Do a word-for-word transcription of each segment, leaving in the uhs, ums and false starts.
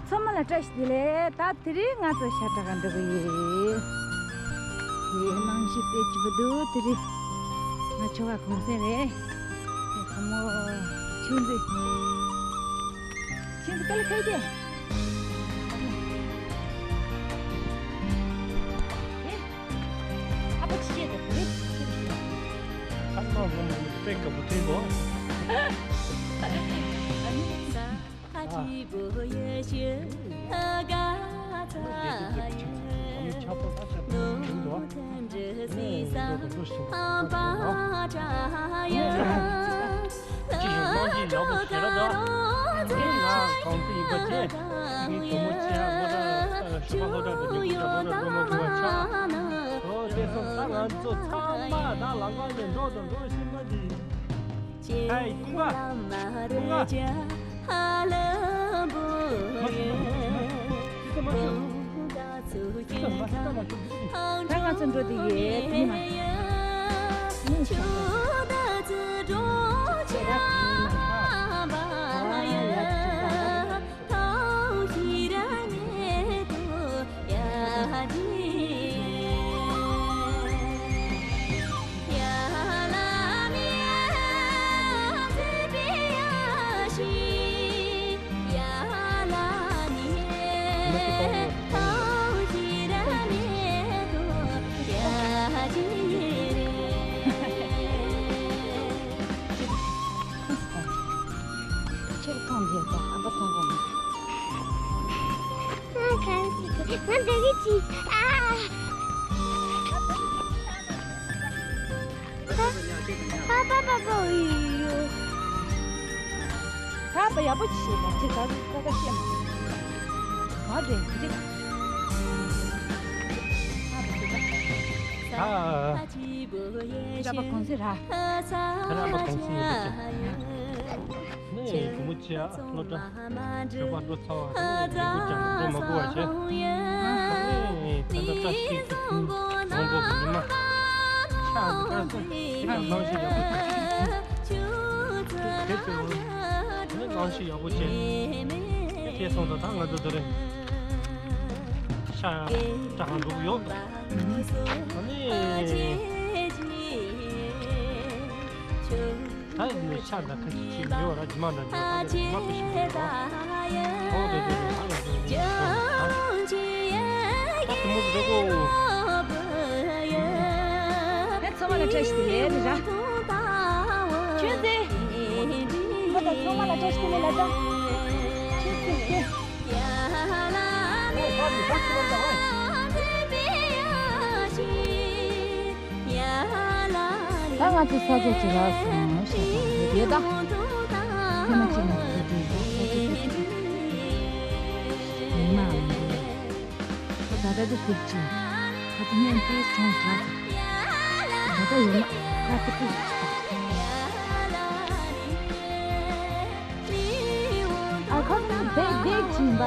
ཚང་མ་ལ་བཀྲ་ཤིས་བདེ་ལེགས། ད་དེ་རིང་ང་ཚོ་ཤ་ཁྲག་ག་འགྲོ་གི་ཡིན། དེ་གནམ་གཤིས་དཔེ་སྐྱིད་པོ་འདུག་དེ་རིང་ང་ཆོ་ག་གུང་སེང་རེད། དེ་བུ་མོ་ཆུང་ཙེ། ཁྱེད་ཚོ་དཀའ་ལས་ཁག་གི། ཨེ། ཨ་ཕ་ཅི་བྱེད་དང་དེ་རེད། ཁ་ནང་ལོ་མ་ཡིན་པའི་སྐབས་བུ་ཐོན་གོ། ཨ་ནི། ཨ་ཅི་བུ་ཡེ་ཤེས་ཨ་ག་ཚ་ཡ་ནོ་ཐན་ཏྲ་སི་སང་པ་ཏྲ་ཡ། ཅི་ཞིག་དབང་ཆེན་ཡག་པོ་ཞེ་དྲག་འདུག་ངས་ང་གང་ཚེ་ཡིན་པ་བྱས། ངའི་བུ་མོ་ཆེ་ཡ་སློབ་གྲྭ་ཞོགས་པ་སློབ་གྲྭ་དུ་འགྲིག་པོ་ཞོགས་པ་སློབ་གྲྭ་འགྲོ་མ་དགོས་པ་ཆགས། ཨོ་དེ་སོང་ཙང་ང་ཚོ་ཚང་མ་ད་ལམ་ཁ་ནས་འགྲོ་དང་འགྲོ་བཞིན་པ་འདི། ཧའི་ཀུན་དགའ། ཀུན་དགའ། མ་ཤི་མ་ཤི་མ་ཤི་མ་ཤི་མ་ཤི། ད་ང་ཚོ་འགྲོ་དེ་ཡེ་ཕི་མ། ཨུ་ཤ། ཁྱེད་མཐོང་རྒྱུ་དང་ཨ་ཕ་མཐོང་གོ་མ། ང་གང་ཞིག་ང་འདི་གི་ཅི་ཨ། ཨ་པ་པ་པ་ཡོ། ད་པ་ཡག་པོ་ཅིག་བྱེད་པ་ཅི་ད་ད་ད་བཤད་མ། ང་རེད་འདི། ཨ་པ་ཅི་ད། ཨ། ད་པ་གང་ཟེར་ར། ད་ར་པ་གང་ཟེར་ཡོད་པ་ཅི། ནས་བུ་མོ་ཆེ་ཨ་སློབ་གྲྭ་བོད་པ་འགྲོ་ཚར་བ་རེད། འགྲོ་དགོས་ཀྱང་འགྲོ་མ་དགོས་པ་བྱས། ཨ་ནི་ད་ལྟ་བཀྲ་ཤིས་ཀྱི་བུ་མོ་བུ་མོ་ཉི་མ་ཆགས་འདུག་ཨ་སོ་ཁྱེད་ལ་གནང་ཞིག་ཡག་པོ་བྱས། དེ་ཚོ་ནི་གནང་ཞིག་ཡག་པོ་བྱས། དེ་སོང་ཙང་ད་ང་ཚོ་དེ་རིང་ཤ་སྐྲག་འགྲོ་གི་ཡོད། ཨ་ནི། ད་ནི་ཤ་འདྲ་ཁ་ཅིག་ཅིག་ཡོད་ར་ཇི་མ་འདྲ་འདྲ་ཨ་ལ་ཇི་མ་པི་ཤི་མི་ར། ཨོ་དེ་དེ་ཨ་ལ་དེ་དེ་ཤ་ད་དེ་མོ་འགྲོ་གོ། ད་ཚང་མ་ལ་བཀྲ་ཤིས་བདེ་ལེགས་ར། ཁྱོད་ཚེ། མོ་ད་ཚང་མ་ལ་བཀྲ་ཤིས་བདེ་ལེགས་ལ་ད། ཁྱོད་ཚེ་དེ། ད་ང་ཚོ་ས་ཆ་ཅིག་ལ་སོང་ཤག་ཡོད་ད། ཁྱེད་མ་ཅིག་ང་ཚོ་དེ་ས་ཆ་དེ་ཡིན་ནའང་ད་ད་དུ་ཁུག་ཅིག་ད་དུ་ཉན་ཏེ་སོང་ཤག་ད་ད་ཡོད་ན་ཁ་ཏི་ཀུ་ཅིག་ད། ཨ་ཁ་ན་བེག་བེག་ཅིག་ཡིན་པ་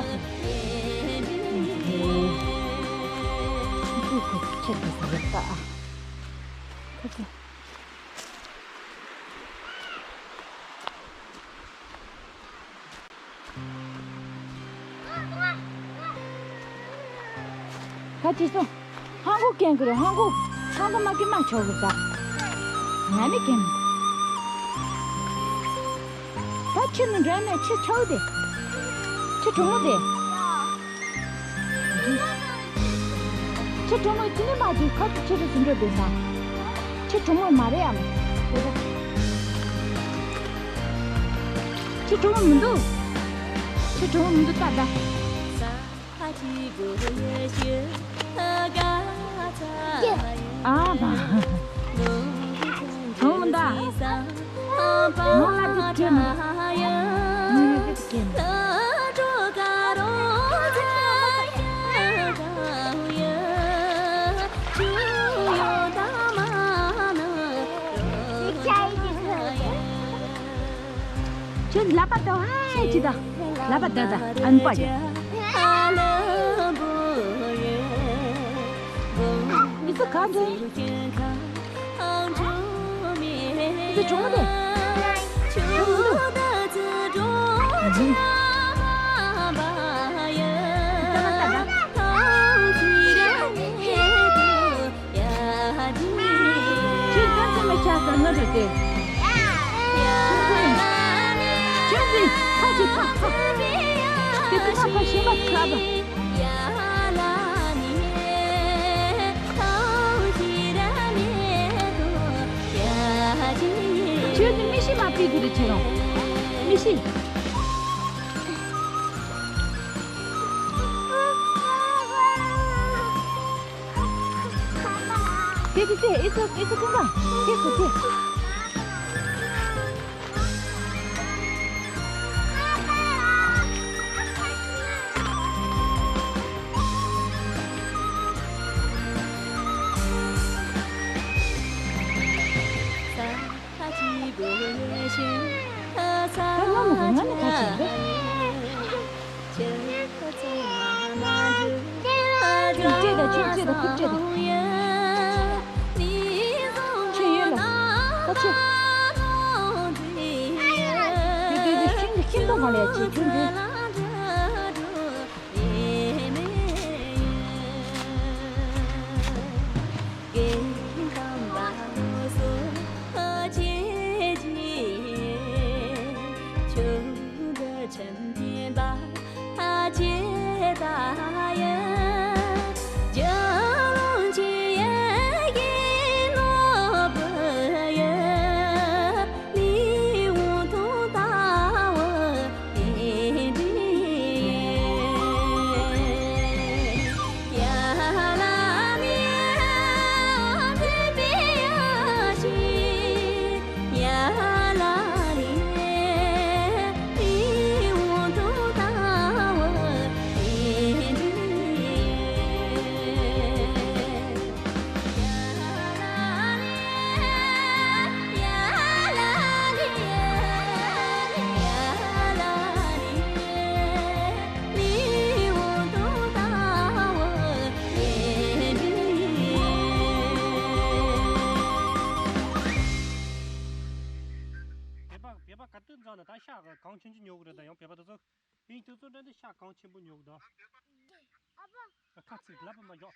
སོང་། ཁུག་ཁུག་ཁྱེད་ཀྱི་ས་ཡོད་ད་ཨ། ཁ་ཅིག་ད་ཅི་སོང་། ཧང་གོ་སྐྱེན་གི་རེད་ཧང་གོ། ཧང་གོ་མ་སྐྱེན་མ་ཆོག་གི་ད། ང་མི་སྐྱེན། ད་ཁྱི་ནི་འདྲ་ནས་ཁྱི་ཆོག་དེ། ཁྱི་གྲོགས་མོ་དེ། ཁྱི་གྲོགས་མོ་ཅི་ནས་མ་བརྗེད་ཁ་ཐུག་ཁྱི་རེ་ཟིན་འགྲོ་བསྡད་ས། ཁྱི་གྲོགས་མོ་མ་རེད་ཨམ། དེ་ད། ཁྱི་གྲོགས་མོ་མི་འདུག་ཁྱི་གྲོགས་མོ་མི་འདུག་ད་ད། ཨ་མ། གྲོགས་མོ་ད། ང་ལ་དེ་སྐྱེ་མ། ངས་དེ་སྐྱེ་མ། ཁྱོད་ལབ་པ་དང་ཧ་ཅི་ད། ལབ་པ་ད་ད་ཨན་པ་ཡ། མི་ཚོ་གང་འདྲ། མི་ཚོ་གྲོངས་ཏེ། གྲོངས་འདུག་ཨ་ཧུ། ང་རེད་དེ། ཁྱོད་ཚོས་ཕ་ཅིག་ཕ་ཕ། དེ་ཚོ་ཕ་ཕ་ཞེན་པ་ཚ་བ། ཁྱོད་ཚོས་མི་ཤི་མ་ཕི་གི་རེད་ཁྱེད་རང་། མི་ཤི། དེ་དེ་དེ་ཨི་ཚོ་ཨི་ཚོ་ཀུན་དགའ་དེ་ཚོ་དེ། ད་ང་མི་འདུག་ང་ནི་ཁ་ཆེ་འདུག་ཁྱོད་སྐད་ད་ཁྱོད་སྐད་ད་ཁྱོད་སྐད་ད། ཁྱོད་ཡོད་ལ། ད་ཁྱོད། དེ་དེ་དེ་ཤིང་གི་ཤིང་སྡོང་ག་ལ་ཡ་ཁྱོད་ཁྱོད་འདི། བོད་པ་བོད་པ་ག་དུས་འཛོམས་ན་ད་ཤ་གང་ཆུང་ཆུང་ཉོ་གི་རེད། ད་ཡང་བོད་པ་དེ་ཚོ་ཨིན་དེ་ཚོ་འདྲ་འདི་ཤ་གང་ཆེན་པོ་ཉོ་གི་འདུག་ཨ་ཁ་ཚིག་ལབ་མ་འཇོག